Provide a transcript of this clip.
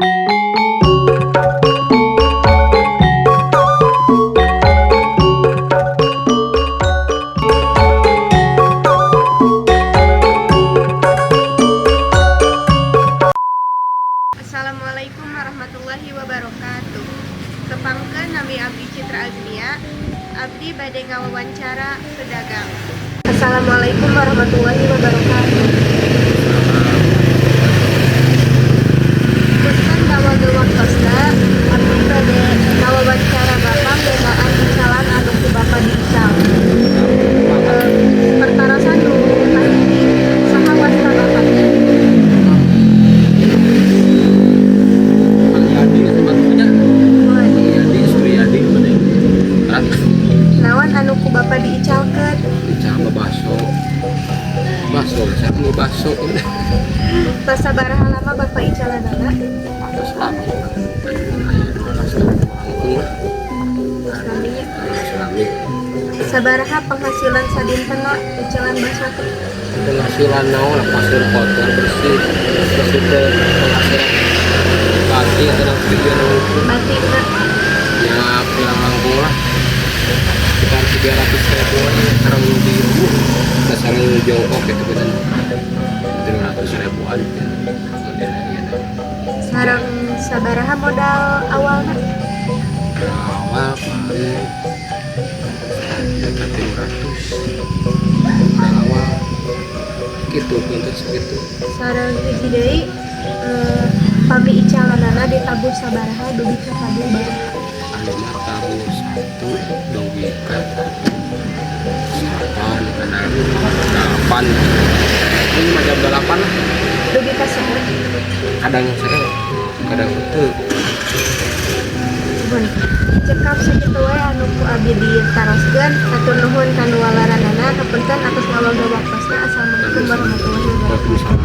Assalamualaikum warahmatullahi wabarakatuh. Tepangkeun, nami Abdi Citra Agnia. Abdi bade ngawawancara pedagang. Assalamualaikum warahmatullahi wabarakatuh. Punten ngawagel waktosna, abdi bade ngawawancara Bapak ngeunaan icalan anu ku Bapak diical. Pertarosan nu kahiji, saha wasta Bapak teh? Mang Yadi sebetulnya. Mang Yadi Suryadi mana. Naon anu ku Bapak diicalkeun? Bicara bakso. Bakso, saya mau bakso. Tos sabaraha lama Bapak icalanana? Terus lama. Aya 12 tahun langkung lah. Tos laminya. Terus lami. Sabaraha penghasilan sadintena icalan bakso teh? Penghasilan naon lah, pasir kotor bersih. Bersih teh penghasilan bati atau nang video nang Batina? Ya, kurang langkung lah. Sekitar 300 ribuan sekarang di dasar jongkok gitu kan 300 ribuan gitu. Kemudian ya. Sareng sabaraha modal awalna? Awal paling 1.300 modal awal gitu, untuk segitu. Sareng hiji deui, pami icalanana ditabuh sabaraha dugi ka tabuh baraha? Anu mah tabuh satu dugi ka 8, kadang 8, ini mah jam 8 lah. Dugi ka saha? Kadang saya, kadang itu. Nuhun. Cekap sakitu wae anu ku abdi ditaroskeun. Hatur nuhun kanu waleranana. Hapunten atas ngawagel waktosna. Assalamualaikum warahmatullahi wabarakatuh. Waalaikumsalam.